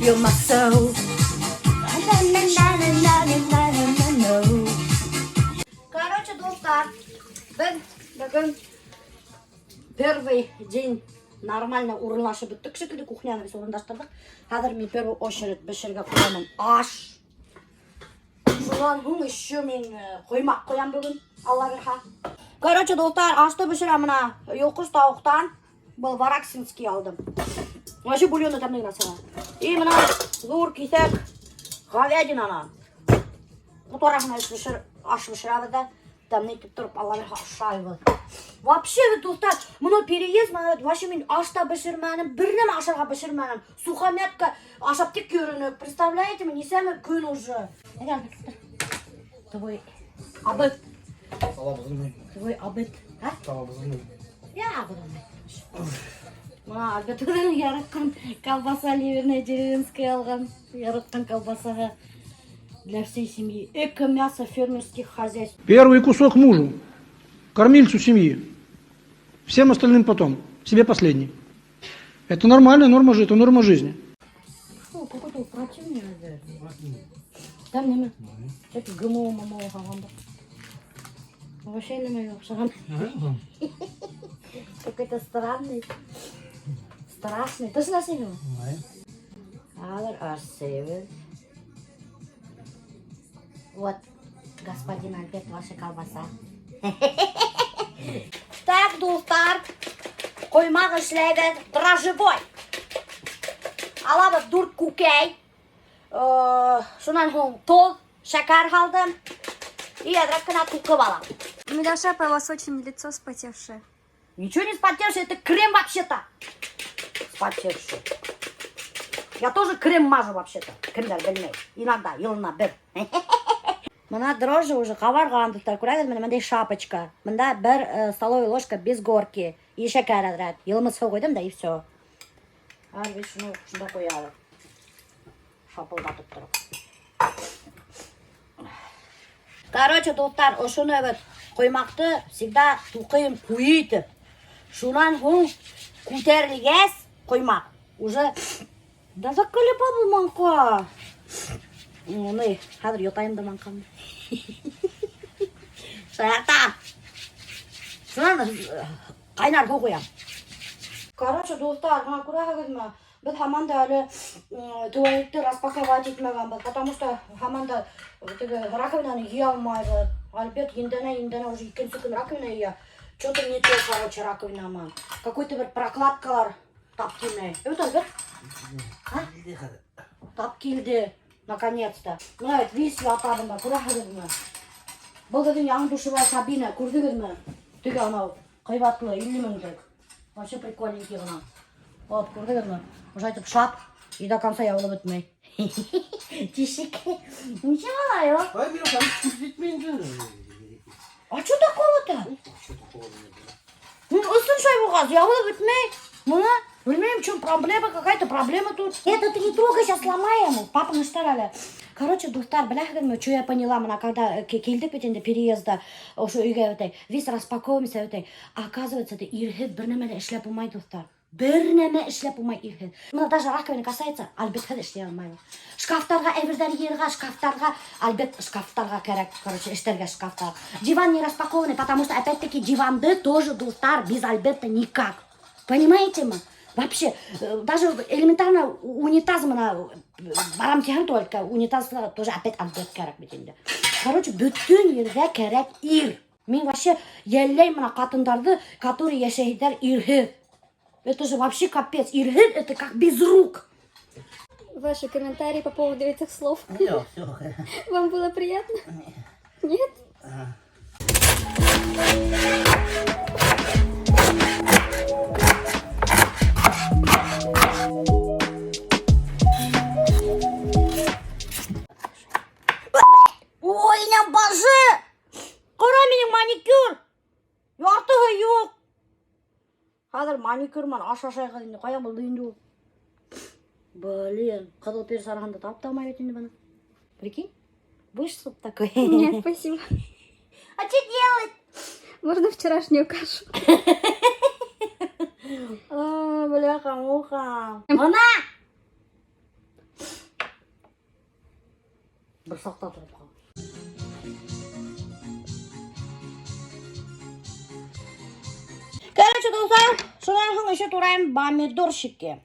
You're my soul. Короче, дуҫтар, беҙ бөгөн первый день нормально урынлашып бөттөк шикелле, кухняны беҙ урынлаштырҙыҡ. Хәҙер мин первую очередь бешерергә ҡуямын аш. Шунан һуң еще мин ҡоймаҡ ҡоям бөгөн, Алла бирһә. Короче, дуҫтар, ашты бешерәм мына йолҡош тауыҡтан. Был вараксинский алдым. Вообще бульоны тәмле генә сыға. И мына ҙур киҫәк говядинанан. Ҡотараһына бешер, аш бешерәбеҙ ҙә, тәмле итеп тороп, Алла бирһә, ашайбыҙ. Вообще, бит, дуҫтар, мына переезд мына бит, вообще мин аш та бешермәнем, бер нәмә ашарға бешермәнем. Сухомятка ашап тик йөрөнөк. Представляете, нисәмә көн уже. Әйҙә, твой обед. Тала боҙолмай. Твой обед. А? Тала боҙолмай. Я боҙолмай. Мына Альберт үҙенең яратҡан колбаса ливерная деревенская алған. Яратҡан колбасаға для всей семьи. Эко мясо фермерских хозяйств. Первый кусок мужу, кормильцу семьи. Всем остальным потом. Себе последний. Это нормальная норма, это норма жизни. Фу, какой-то противный Альберт. Там нәмә? Это ГМО ММО һалғандар. Вообще нәмәгә оҡшаған. Какой-то странный. Страшный. Ты нәрсә? Хәҙер ашайбыҙ. Вот, господин Альберт, ваша колбаса. Так, дуҫтар, ҡоймаҡ эшләйбеҙ дрожжевой. Алабыҙ дүрт күкәй. Шунан һуң тоҙ, шәкәр һалдым. И әҙерәк кенә туҡып алам. Миляша, у вас очень лицо вспотевшее. Ничего не вспотевший, это крем вообще-то. Вспотевший. Я тоже крем мажу вообще-то. Кемдәр белмәй. Иногда, йылына бер. Мына дрожжи уже ҡабарған, дуҫтар. Күрәгеҙ, мына бындай шапочка. Мында бер столовая ложка без горки. И шәкәр әҙерәк. Йылымыҙ һыу ҡуйҙым да, и все. Хәҙер беҙ шуны шунда ҡуябыҙ. Шапылдатып тороп. Короче, дуҫтар, ошоно бит ҡоймаҡты всегда туҡыйым ҡуйы итеп. Шунан һуң күтәрелгәс ҡоймаҡ уже да заколебал был маңҡа. Уны хәҙер йотайым да маңҡамды. Шаяртам. Шунан ҡайнар һыу ҡуям. Короче, дуҫтар, мына күрәһегеҙме? Беҙ һаман да әле туалетты распаковать итмәгәнбеҙ, потому что һаман да теге раковинаны йыя алмайбыҙ. Альберт ендәнә, ендәнә уже икенсе көн раковина йыя. Что-то не то, короче, раковина менән. Какой-то бер прокладкалар тап килмәй. Эйе, Альберт? А? Тап килде, наконец-то. Мына бит весь ята бында, күрәһегеҙме? Был беҙҙең яңы душевая кабина, күрҙегеҙме? Теге анау ҡыйбатлы, 50 меңлек. Вообще прикольненький ғына. Вот, күрҙегеҙме? Уже әйтеп шап, и до конца ябылып бөтмәй. Тишек. Ничего, юҡ. Ай, мин ҡан А что такого-то? Ну, ысын шулай булғас, ябылып бөтмәй. Мына, белмәйем, в чем проблема, какая-то проблема тут. Это ты не трогай, сейчас сломаем. Папа эшләр әле. Короче, дуҫтар, беләһегеҙме, что я поняла, мына, когда килдек бит инде переезда, ошо өйгә үтәй, весь распаковываемся үтәй. Оказывается, это ирһеҙ бер нәмә лә эшләп булмай, дуҫтар. Бер нәмә эшләп булмай ирһеҙ. Мына даже раковина касается, Альбертһеҙ эшләй алмай. Шкафтарға әйберҙәр йыйырға, шкафтарға, Альберт шкафтарға кәрәк, короче, эшләргә шкафтар. Диван не распакованный, потому что, опять-таки, диванды тоже, дуҫтар, без Альберта никак. Понимаете мы? Вообще, даже элементарно унитаз мына барам тиһәң только, унитаз тоже опять Альберт кәрәк бит инде. Короче, бөтөн ерҙә кәрәк ир. Мин вообще йәлләйем мына ҡатындарҙы, которые йәшәйҙәр ирһеҙ. Это же вообще капец. Ирһеҙ это как без рук. Ваши комментарии по поводу этих слов. Все, все. Вам было приятно? Нет? Ой, инәм башы! Ҡара минең маникюр! Яртыһы юҡ. Хәҙер маникюр менән аш ашайғыҙ инде. Ҡайҙа булды инде ул? Блин, ҡыҙыл перец араһында тап та алмай бит инде быны. Прикинь? Будешь суп такой? Нет, спасибо. А что делать? Можно вчерашнюю кашу. А, бляха, муха. Мына! Бер саҡта тороп ҡал. Короче, дуҫтар, шунан һуң еще турайым помидорчики.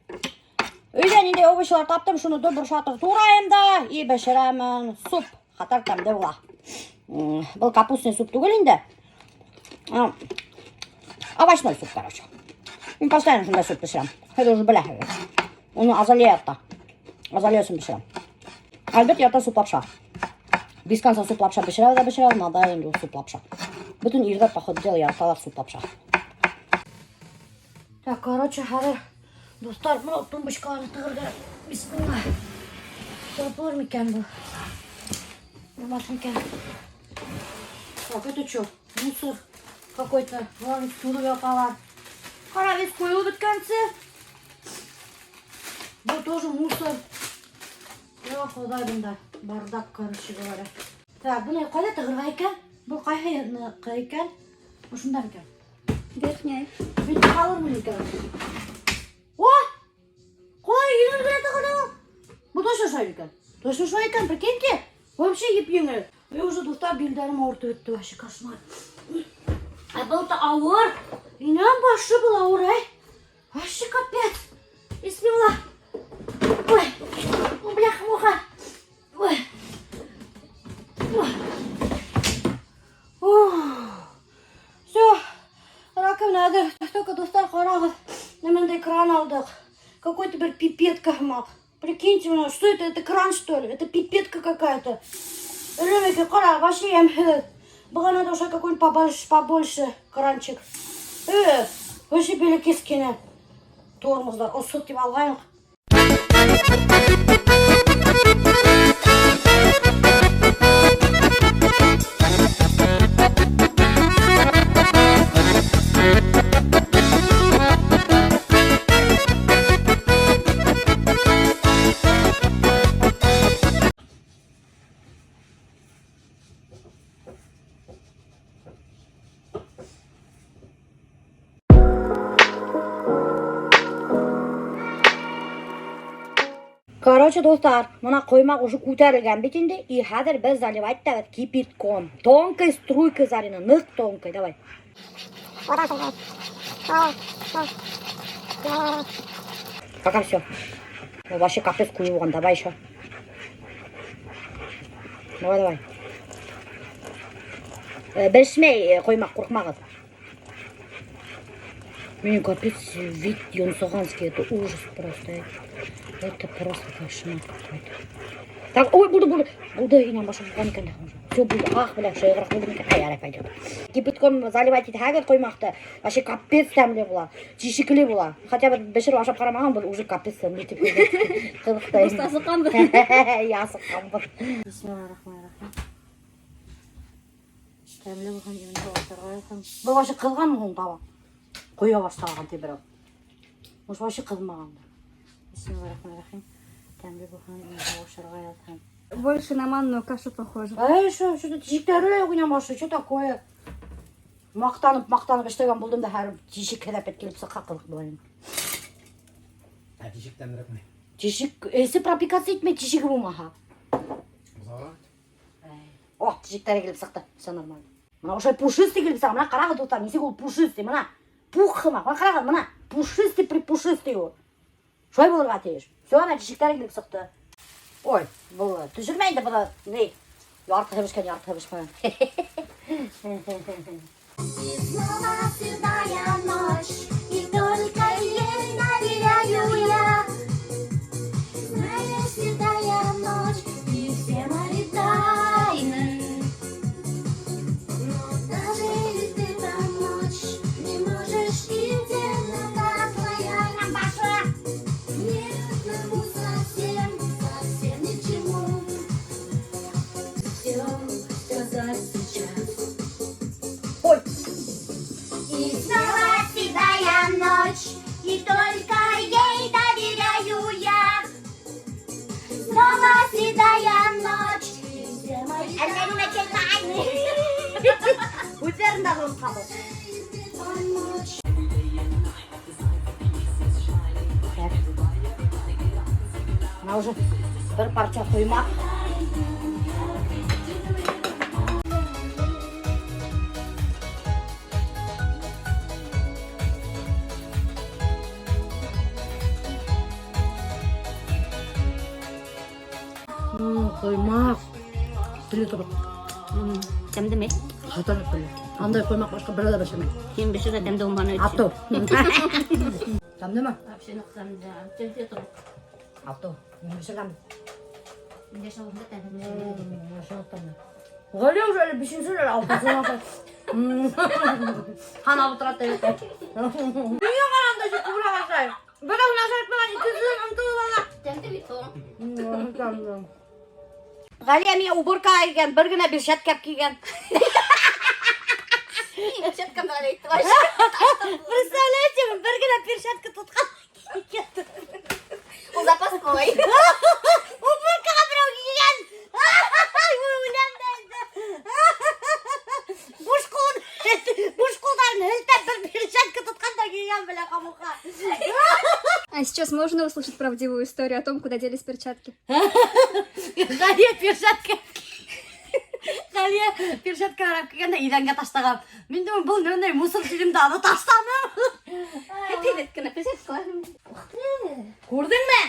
Өйҙә ниндәй овощтар таптым, шуны бер шатыр турайым да и бешерәмен суп. Хәтәр тәмле була. Был капустный суп түгел инде. Овощной суп, короче. Мин постоянно шундай суп бешерәм. Һеҙ уже беләһегеҙ. Уны Азалия ярата. Азалия өсөн бешерәм. Альберт ярата суп лапша. Без конца суп лапша бешерә ҙә бешерә, надо инде ул суп лапша. Бөтөн ирҙәр, по ходу дела, яраталар суп лапша. Так, короче, хәҙер, дуҫтар, бына тумбочкаларны тығырға. Бисмилла. Тығып микән был? Булмаҫ микән? Так, это что? Мусор какой-то. Уларҙы түгеп яталар. Ҡара, весь ҡойолоп бөткәнсе. Был тоже мусор. Йә, Хоҙай бында. Бардак, короче говоря. Так, быны ҡайҙа тығырға икән? Был ҡайһы икән? Ошонда микән? Верхняя. Мин ҡалырмын икән. О! Ҡалай еңел генә тығылды ул. Был точно шулай икән. Точно шулай икән, прикиньте. Вообще еп-еңел. Мин уже, дуҫтар, билдәрем ауыртып бөттө, вообще кошмар. Ә был-то ауыр. Инәм башы был ауыр, әй. Вообще капец. Бисмилла. Ой, бляха-муха. Ой. Ой. Все, раковина әҙер. Только, дуҫтар, ҡарағыҙ. Нимәндәй кран алдыҡ. Какой-то бер пипетка һымаҡ. Прикиньте, мына, что это? Это кран, что ли? Это пипетка какая-то. Ребятки, ҡара, вообще йәмһеҙ. Быға надо уже какой-нибудь побольше, побольше кранчик. Вообще бәләкәс кенә. Тормоздар, осо тип алғайныҡ. Короче, дуҫтар, мына ҡоймаҡ уже күтәрелгән бит инде, и хәҙер беҙ заливать итәбеҙ кипятком. Тонкой струйкой Зарина, ныҡ тонкой, давай. Пока все. Вообще капец ҡуйы булған, давай еще. Давай, давай. Бешмәй ҡоймаҡ, ҡурҡмағыҙ. Блин, капец, вид йонсоғанский, это ужас просто. Это просто кошмар какой-то. Так, ой, булды, булды. Булды, инәм башы булған икән. Все, булды. Ах, бля, шайғыраҡ булды микән. Ай, ярай, пойдет. Кипятком заливать итһәгеҙ ҡоймаҡты. Вообще капец тәмле була. Тишекле була. Хотя бы бешереп ашап ҡарамаған, был уже капец тәмле тип. Ҡыҙыҡ та. Просто асыҡҡанбыҙ. Асыҡҡанбыҙ. Бисмиллахиррахманиррахим. Тәмле булған именно ашарға яҡын. Был вообще ҡыҙғанмы һуң таба? Ҡоя башлаған ти берәү. Может, вообще ҡыҙмағандыр. Бисмиллахиррахманиррахим. Тәмле булған именно ашарға яҡын. Больше на манную кашу похоже. Эй, что, что тишектәре лә юҡ инәм башы, что такое? Маҡтанып, маҡтанып эшләгән булдым да һәр тишек һәләпәт килеп сыҡҡа ҡыҙыҡ була инде. Ә тишек тәмлерәкме? Тишек, эсе пропикаться итмәй, тишеге булмаһа. Бузағыраҡ. О, тишектәре килеп сыҡты. Все нормально. Мына ошолай пушистый килеп сыға. Мына ҡарағыҙ, дуҫтар, нисек ул пушистый. Мына пух һымаҡ. Мына ҡарағыҙ, мына пушистый при пушистый ул. Шулай булырға тейеш. Все, ана тишектәре килеп сыҡты. Ой, был төшөрмә инде быны. Ни? Яртыһы бешкән, яртыһы бешмәгән. И снова седая ночь, и только ей доверяю я. Знаешь, седая ночь, и все мои тайны. Но даже если ты помочь не можешь, и темнота твоя ни одному совсем, совсем ничему. Все сказать сейчас. Ой, И снова седая ночь, и только ей доверяю я. Снова седая ночь, и все мои тайны. Үҙҙәрен дә онотҡанбыҙ. Помочь. Так. Мына уже бер парча ҡоймаҡ. Ҡоймаҡ. Теле тороп. Тәмлеме? Хатар теле. Андай ҡоймаҡ башҡа берәү ҙә бешермәй. Һин бешерә тәмле булманы өсөн. Атыу. Тәмлеме? Вообще ныҡ тәмле. Теле тороп. Атыу. Мин бешергәнмен. Мин дә шул тәмле. Ғәли уже әле бишенсе әле алтынсы Һанап ултыра тип. Миңә ҡарағанда же күберәк ашай. Берәү ашап ҡуйған, икенсеһен онотоп ала. Тәмле бит ул. Ғәлиә миңә уборка кейгән, бер генә перчатка кейгән. Перчаткамды ғына әйтте. Представляете, бер генә перчатка тотҡан. Ул запасной. Уборкаға берәү кейгән. Үләм дә инде. Буш ҡулын, буш ҡулдарын һелтәп бер перчатка тотҡан да кейгән белә ҡамуға. А сейчас можно услышать правдивую историю о том, куда делись перчатки? Ғәлиә перчатка. Ғәлиә перчатка алып килгән дә иҙәнгә ташлаған. Мин думаю, был ниндәй мусор тинем дә аны ташланым. Әйбәт кенә перчаткалар. Күрҙеңме?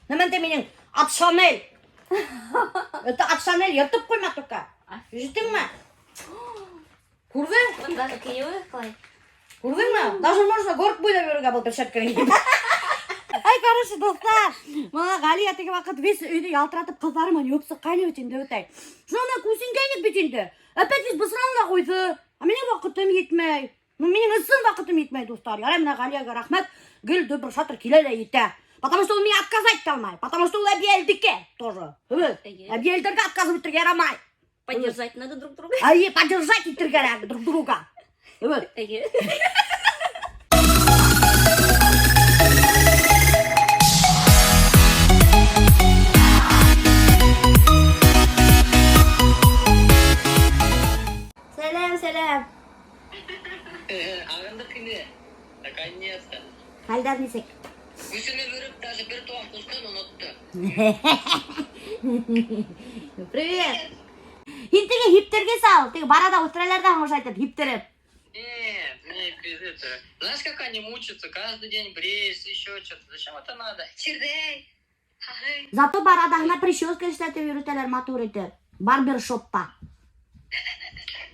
Нәмәнте минең от Шанель. Это от Шанель йыртып ҡуйма только. Ишеттеңме? Күрҙең? Бында кейеүе ҡалай? Күрҙеңме? Даже можно город буйлап йөрөргә был перчатканы кейеп. Ай, короче, дуҫтар, бына Ғәлиә теге ваҡыт весь өйҙө ялтыратып ҡыҙҙары менән йыуып сыҡҡайны бит инде үтәй. Шунан күсенгәйнек бит инде. Опять весь бысраны ла ҡуйҙы. А минең ваҡытым етмәй. Ну, минең ысын ваҡытым етмәй, дуҫтар. Ярай бына Ғәлиәгә рәхмәт, гел дөбөр шатыр килә лә етә. Потому что ул миңә отказать итә алмай. Потому что ул әбйәлилдеке тоже. Эйе. Эйе. Әбйәлилдәргә отказывать итергә ярамай. Поддержать надо друг друга. Ай, поддержать итергә кәрәк друг друга. Эйе. Эйе. Сәләм, сәләм. Ағындыҡ инде. Наконец-то. Хәлдәр нисек? Үсенеп йөрөп, даже бер туған ҡустын онотто. Привет. Һин теге һиптергес ал. Теге борода үҫтерәләр ҙә һуң ошайтып һиптереп. Нет, мне без этого. Знаешь, как они мучаются? Каждый день бреешься, еще что-то. Зачем это надо? Чердей! Зато бородаһына прическа эшләтеп йөрөтәләр матур итеп. Барбершопта.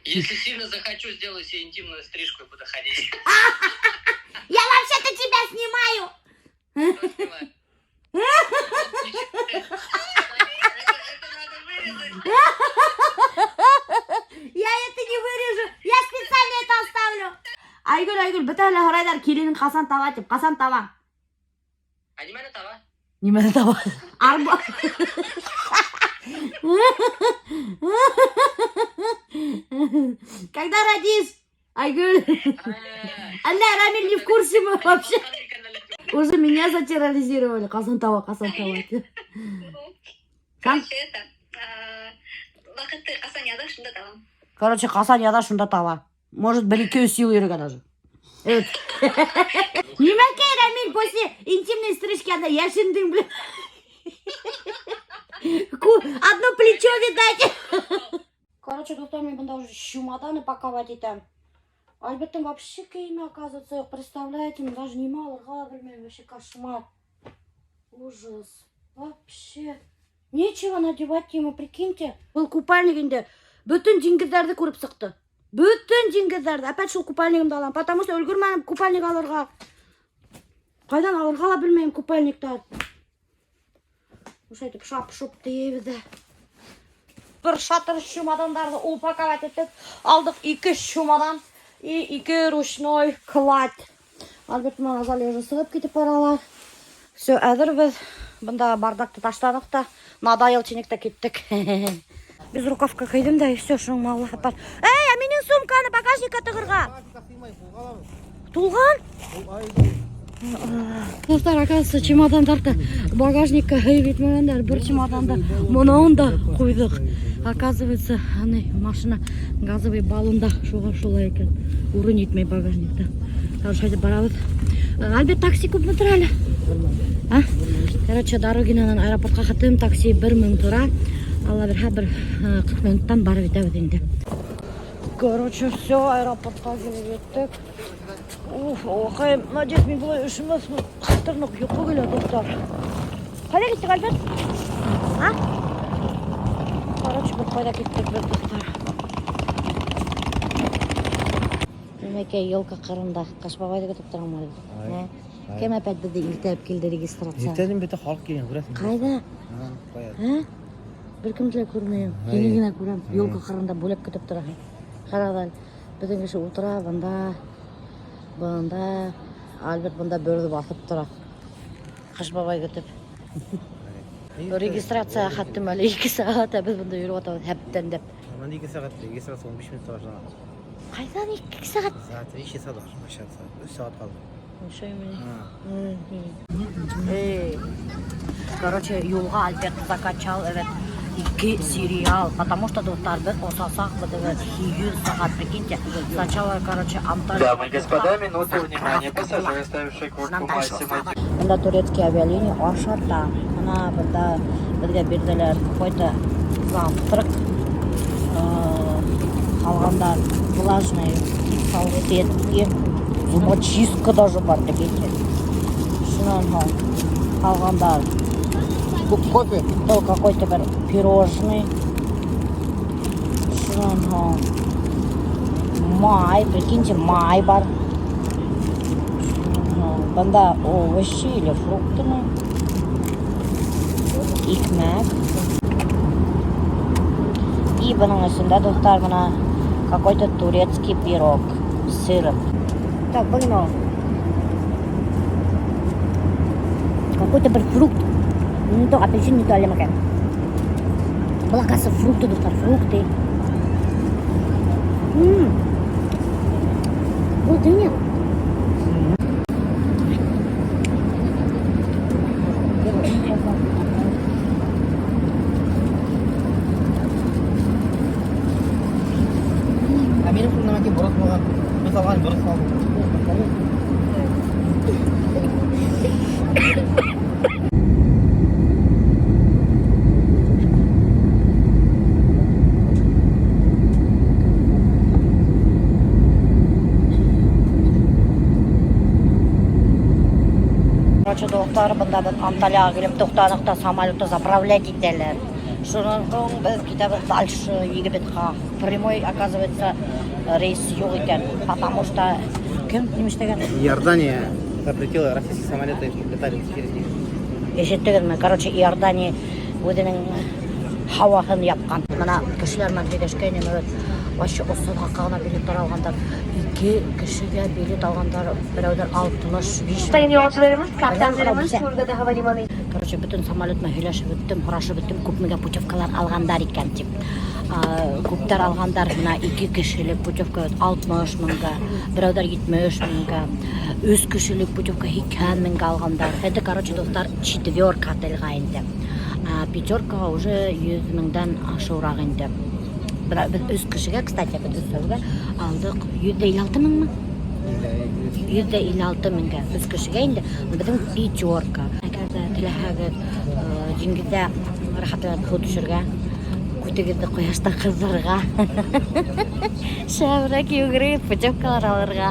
Если сильно захочу, сделаю себе интимную стрижку и буду ходить. Я вообще-то тебя снимаю. Что снимаю? Это надо вырезать. Я это не вырежу. Я специально это оставлю. Айгөл, Айгөл, бөтәһе лә һорайҙар, киленең ҡасан таба тип. Ҡасан таба? А нимәне таба? Нимәне таба? Арба. Когда родишь? Айгөл. Әллә Рамиль не в курсе мы вообще. Уже меня затерроризировали. Ҡасан таба, ҡасан таба. тип. Короче, это, ваҡытты ҡасан яҙа, шунда табам. Короче, ҡасан яҙа шунда таба. Может, бер ике өс йыл йөрөргә даже. Evet. Нимәкәй, Рамиль, после интимной стрижки ана йәшендең, блин. Одно плечо видать. Короче, дуҫтар, мин бында уже чемоданы паковать итәм. Альберттың вообще кейеме, оказывается, юҡ. Представляете, мин даже нимә алырға белмәйем. Вообще кошмар. Ужас. Вообще. Нечего надевать ему, прикиньте. Был купальник инде. Бөтөн диңгеҙҙәрҙе күреп сыҡты. Бөтөн диңгеҙҙәрҙе. Опять шул купальнигымды алам. Потому что өлгөрмәнем купальник алырға. Ҡайҙан алырға ла белмәйем купальниктар. Ошайтып шап-шоп тейәбеҙ ҙә. Бер шатыр чемодандарҙы упаковать иттек. Алдыҡ ике чемодан и ике ручной кладь. Альберт менән Азалия уже сығып китеп баралар. Все, әҙербеҙ. Бында бардакты ташланыҡ та, надоел тинек тә киттек. Безрукавка кейҙем дә, и все, шуның Аллаһ бар. Эй, ә минең сумканы багажникка тығырға. Тулған? Дуҫтар, оказывается, чемодандарҙы багажникка һыйып етмәгәндәр. Бер чемоданды быныһын да ҡуйҙыҡ. Оказывается, аны машина газовый баллонда шуға шулай икән. Урын етмәй багажникта. Короче, ҡайтып барабыҙ. Альберт, такси күпме тора әле? А? Короче, Дорогинанан аэропортҡа хатым такси 1000 тора. Алла бирһә бер 40 минуттан барып етәбеҙ инде. Короче, все, аэропортҡа килеп еттек. Уф, охайым. Надеюсь, мин былай өшөмәҫмен. Ҡыҫтырныҡ йоҡо килә, дуҫтар. Ҡайҙа киттек, Альберт? А? Короче, бер ҡайҙа киттек беҙ, дуҫтар. Нимәкәй, елка ҡырында Ҡыш бабайҙы көтөп торам әле. Ай, Ә? Кем опять беҙҙе илтәп килде регистрация? Иртәнән бөтә халыҡ килгән, күрәһең. Ҡайҙа? Һа, ҡая. Ә? Бер кемде лә күрмәйем. Ай. Һине генә күрәм. Елка ҡырында бүләк көтөп тораһың. Ҡарағыҙ әле. Беҙҙең кеше ултыра бында. Бында. Альберт бында бөрҙө баҫып тора. Ҡыш бабай көтөп. Регистрация хаттым әле 2 сәғәт, ә беҙ бында йөрөп ятабыҙ һәптәндәп. Мында 2 сәғәт, 2 сәғәт 15 минут башлана. Ҡайҙан 2 сәғәт? Сәғәт 3 сәғәт башлана. 3 сәғәт ҡалды. Ошаймы? Һа. Эй. Короче, юлға Альберт закачал этот ике сериал, потому что, дуҫтар, беҙ осасаҡбыҙ, evet, 8 сәғәт, прикиньте. Сначала, короче, Анталия. Дамы и господа, минуту внимания. Пассажиры, оставившие куртку Массимо Бында турецкий авиалиния ашата. Бына бында беҙгә бирҙеләр какой-то завтрак. Ҡалғандар влажные салфетки. Зубочистка даже бар, прикиньте. Шунан һуң ҡалғандар Кофе. был какой-то бер пирожный. Шунан һуң май, прикиньте, май бар. Шунан һуң бында овощи или фрукты мы. Икмәк. И бының эсендә, дуҫтар, бына какой-то турецкий пирог с сыром. Так, был нимә ул? Какой-то бер фрукт. Не то апельсин, не то әллә нәмәкәй. Был, оказывается, фрукты, дуҫтар, фрукты. Был дыня. Ә минең шул нәмәкәй борос булған. Мин салған борос салдым. Короче, дуҫтар, бында беҙ Анталияға килеп туҡтаныҡ та самолетты заправлять итәләр. Шунан һуң беҙ китәбеҙ дальше Египетҡа. Прямой, оказывается, рейс юҡ икән. Потому что кем нимә эшләгән? Иордания запретила российские самолеты, чтобы летали через них. Ишеттегеҙме? Короче, Иордания үҙенең һауаһын япҡан. Бына кешеләр менән һөйләшкәйнем, evet. Вообще осһоҙ хаҡҡа ғына билеттар алғандар. Ике кешегә билет алғандар, берәүҙәр 65 Sayın yolcularımız, kaptanlarımız Güzel. Hurgada Havalimanı Короче, бөтөн самолет менән һөйләшеп бөттөм, һорашып бөттөм, күпмегә путевкалар алғандар икән тип. Күптәр алғандар, бына ике кешелек путевка 60 меңгә, берәүҙәр 70 меңгә, өс кешелек путевка 80 меңгә алғандар. Это, короче, дуҫтар, четверка отельға инде. Пятеркаға уже 100 меңдән ашыуыраҡ инде. Бына беҙ өс кешегә, кстати, беҙ өсәүгә алдыҡ 156 меңме? 156 меңгә өс кешегә инде беҙҙең пятерка. Әгәр ҙә теләһәгеҙ, диңгеҙҙә рәхәтләнеп һыу төшөргә, күтегеҙҙе ҡояшта ҡыҙҙырырға, шәберәк йүгереп путевкалар алырға.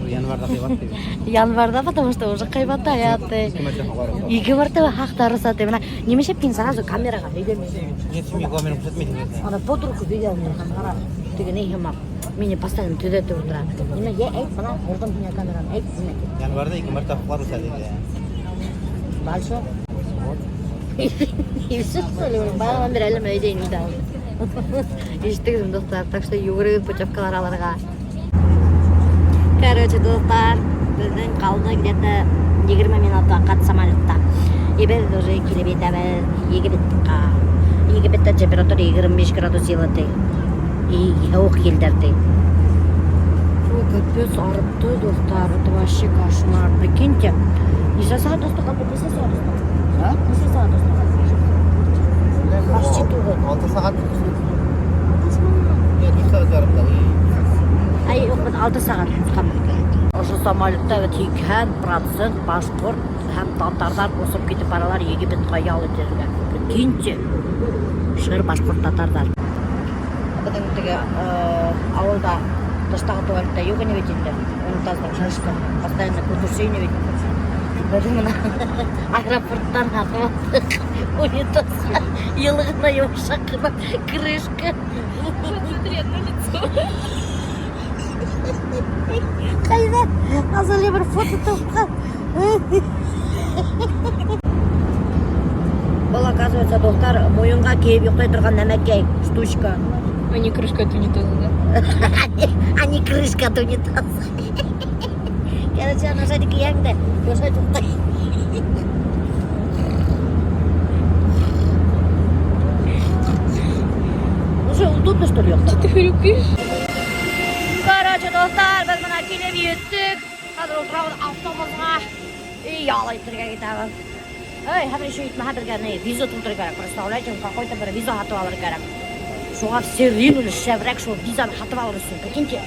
Январҙа ҡыйбат ти. Январҙа, потому что уже ҡыйбатая ти. Ике мәртәбә хаҡлар. Ике мәртәбә хаҡтар үҫә ти. Бына нимә эшләп һин сразу камераға һөйләмәйһең? Нет, һин камера күрһәтмәйһең. Ана под руку видел мине, ҡара. Теге ни һымаҡ. Мине постоянно төҙәтеп ултыра. Нимә, йә, әйт, бына борҙом һиңә камераны, әйт, нимә тип. Январҙа ике мәртәбә хаҡлар үҫә тине. Дальше. И все, что ли? Баяғынан бире әле өйҙә инде. Ишеттегеҙме, дуҫтар? Так что йүгерегеҙ путевкалар алырға. Короче, дуҫтар, беҙҙең ҡалды где-то 20 минут ваҡыт самолетта. И беҙ уже килеп етәбеҙ Египетҡа. Египетта температура 25 градус йылы ти. И һыуыҡ елдәр ти. Ой, капец, арытты, дуҫтар. Это вообще кошмар. Прикиньте. Нисә сәғәт остоҡ, Альберт? Нисә сәғәт остоҡ? А? Нисә сәғәт остоҡ? Почти туғыҙ. 6 сәғәт. Нет, 3 сәғәт ярым да. Ай, юҡ, беҙ 6 сәғәт осҡанбыҙ. Ошо самолетта бит 80% башҡорт һәм татарҙар осоп китеп баралар Египетҡа ял итергә. Прикиньте. Шыр башҡорт татарҙар. Беҙҙең теге ауылда тыштағы туалетта юҡ ине бит инде. Унитазҙың шашка. Постоянно күтәрсә ине бит инде. Беҙ бына аэропорттан һатып алдыҡ унитаз, йылы ғына, йомшаҡ ҡына крышка. Смотри, одно лицо. Ҡайҙа? Азалия бер фото тапҡан. Был, оказывается, дуҫтар, муйынға кейеп йоҡлай торған нәмәкәй, штучка. А не крышка от унитаза, да? А не крышка от унитаза. Короче, ана шулай кейәң дә, ошолай туҡтай. Ну что, удобно, что ли, йоҡлап? Ты хрюкаешь? Короче, дуҫтар, беҙ бына килеп еттек. Хәҙер ултырабыҙ автобусҡа. И ял итергә китәбеҙ. Эй, хәҙер еще етмәһә, беҙгә ни, виза тултырыр кәрәк. Представляете, какой-то бер виза һатып алыр кәрәк. Шуға все ринулись шәберәк шул визаны һатып алыр өсөн. Прикиньте.